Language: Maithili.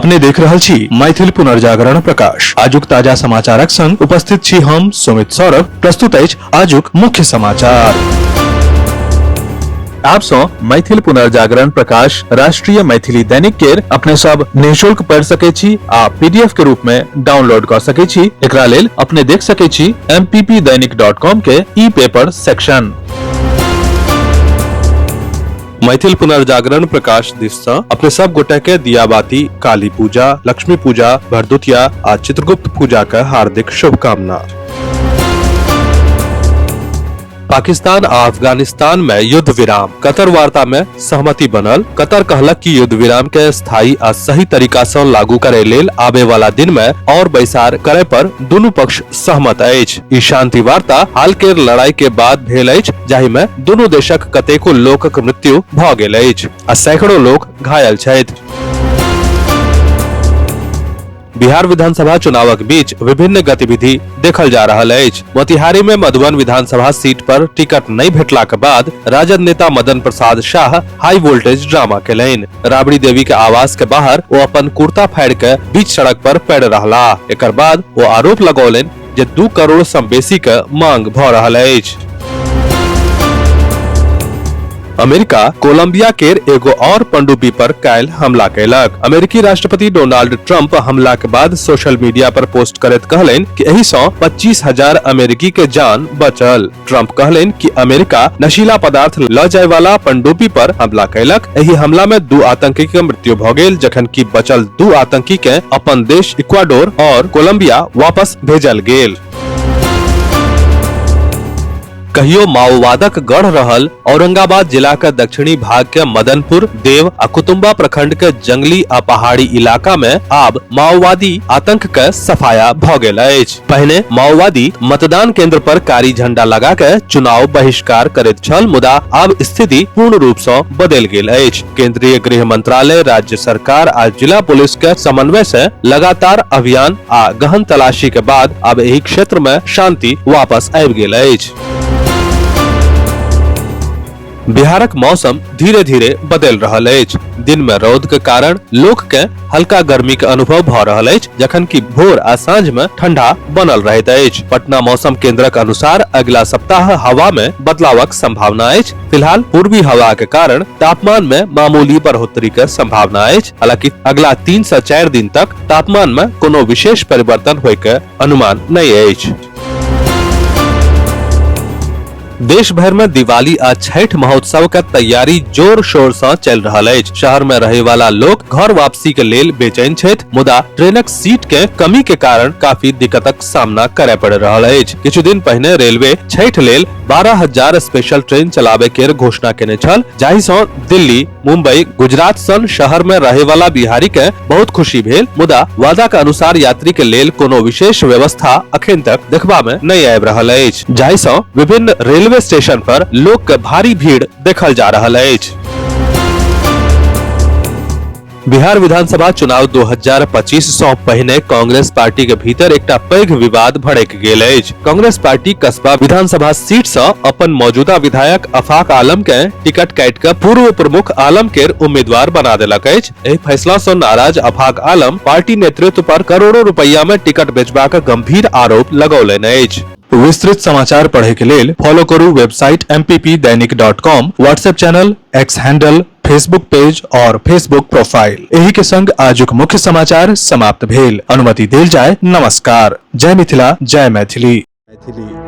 अपने देख रहल छी मैथिल पुनर्जागरण प्रकाश। आजुक ताजा समाचारक संग उपस्थित छी हम सुमित सौरभ। प्रस्तुत अछि आजुक मुख्य समाचार। आप सौ मैथिल पुनर्जागरण प्रकाश राष्ट्रीय मैथिली दैनिक केर अपने सब निःशुल्क पढ़ सके छी आ पीडीएफ के रूप में डाउनलोड कर सके छी। एकरा लेल अपने देख सके छी mppdainik.com के ई पेपर सेक्शन। मैथिल पुनर्जागरण प्रकाश दिस सँ अपने सब गोटे के दियाबाती, काली पूजा, लक्ष्मी पूजा, भरदुतिया आ चित्रगुप्त पूजा के हार्दिक शुभकामना। पाकिस्तान आ अफगानिस्तान में युद्ध विराम, कतर वार्ता में सहमति बनल। कतर कहलक कि युद्ध विराम के स्थायी आ सही तरीका सँ लागू करे लेल आबे वाला दिन में और बैसार करे पर दुनू पक्ष सहमत अछि। ई शांति वार्ता हाल के लड़ाई के बाद भेल अछि, जाहि में दुनू देशक कतेको लोकक मृत्यु भ गेल अछि आ सैकड़ों लोक घायल छथि। बिहार विधानसभा चुनावक बीच विभिन्न गतिविधि देखल जा रहल अछि। मोतिहारी में मधुबन विधानसभा सीट पर टिकट नहीं भेटला के बाद राजद नेता Madan Prasad Shah high voltage drama केलनि। राबड़ी देवी के आवास के बाहर ओ अपन कुर्ता फाड़ि के बीच सड़क पर पड़ि रहला। एकर बाद ओ आरोप लगौलनि जे 2 करोड़ सँ बेसी के मांग भ रहल अछि। अमेरिका कोलंबिया केर एगो और पनडुब्बी पर काल्हि हमला कयलक। अमेरिकी राष्ट्रपति डोनाल्ड ट्रंप हमला के बाद सोशल मीडिया पर पोस्ट करैत कहलनि कि एहि सँ 25,000 अमेरिकी के जान बचल। ट्रंप कहलनि कि अमेरिका नशीला पदार्थ ल जाय वाला पनडुब्बी पर हमला कयलक। एहि हमला में 2 आतंकी के मृत्यु भ गेल, जखन कि बचल 2 आतंकी के अपन देश इक्वाडोर और कोलंबिया वापस भेजल गेल। कहियो माओवादक गढ़ रहल औरंगाबाद जिला के दक्षिणी भाग के मदनपुर, देव आ कुतुम्बा प्रखंड के जंगली आ पहाड़ी इलाका में आब माओवादी आतंक के सफाया भ गेल अछि। पहिने माओवादी मतदान केंद्र पर कारी झंडा लगा के चुनाव बहिष्कार करैत छल, मुदा आब स्थिति पूर्ण रूप सँ बदलि गेल अछि। केंद्रीय गृह मंत्रालय, राज्य सरकार आ जिला पुलिस के समन्वय से लगातार अभियान आ गहन तलाशी के बाद आब एहि क्षेत्र में शांति वापस आबि गेल अछि। बिहारक मौसम धीरे धीरे बदलि रहल अछि। दिन में रौद के कारण लोक के हल्का गर्मी के अनुभव भ रहल अछि, जखन कि भोर आ सांझ में ठंडा बनल रहैत अछि। पटना मौसम केंद्रक अनुसार अगिला सप्ताह हवा में बदलावक संभावना अछि। फिलहाल पूर्वी हवा के कारण तापमान में मामूली बढ़ोतरी के संभावना अछि। हालांकि अगला 3 से 4 दिन तक तापमान में कोनो विशेष परिवर्तन होय के अनुमान नहीं अछि। देश भर में दिवाली आ छठ महोत्सव के तैयारी जोर शोर से चल रहल अछि। शहर में रहे वाला लोग घर वापसी के लेल बेचैन छथि, मुदा ट्रेनक सीट के कमी के कारण काफी दिक्कतक सामना करे पड़ रहल अछि। किछु दिन पहिने रेलवे छठ लेल 12,000 स्पेशल ट्रेन चलाबे के घोषणा केने छल, जाहि सँ दिल्ली, मुंबई, गुजरात सन शहर में रहे वाला बिहारी के बहुत खुशी भेल, मुदा वादा के अनुसार यात्री के लेल कोनो विशेष व्यवस्था अखन तक देखबा में नहीं आबि रहल अछि, जाहि सँ विभिन्न रेलवे स्टेशन पर लोक के भारी भीड़ देखल जा रहल अछि। बिहार विधानसभा चुनाव 2025 सँ पहिने कांग्रेस पार्टी के भीतर एकटा पैघ विवाद भड़क गेल अछि। कांग्रेस पार्टी कसबा विधानसभा सीट सँ अपन मौजूदा विधायक अफाक आलम के टिकट काटि के पूर्व प्रमुख आलम केर उम्मीदवार बना देलक अछि। एहि फैसला सँ नाराज अफाक आलम पार्टी नेतृत्व पर करोड़ों रुपैया में टिकट बेचबाक गंभीर आरोप लगौलनि अछि। विस्तृत समाचार पढ़े के लेल फॉलो करू website mppdainik.com, WhatsApp channel, X handle, Facebook page और फेसबुक प्रोफाइल। एही के संग आजुक मुख्य समाचार समाप्त भेल। अनुमति देल जाय। नमस्कार। जय मिथिला, जय मैथिली। मैथिली।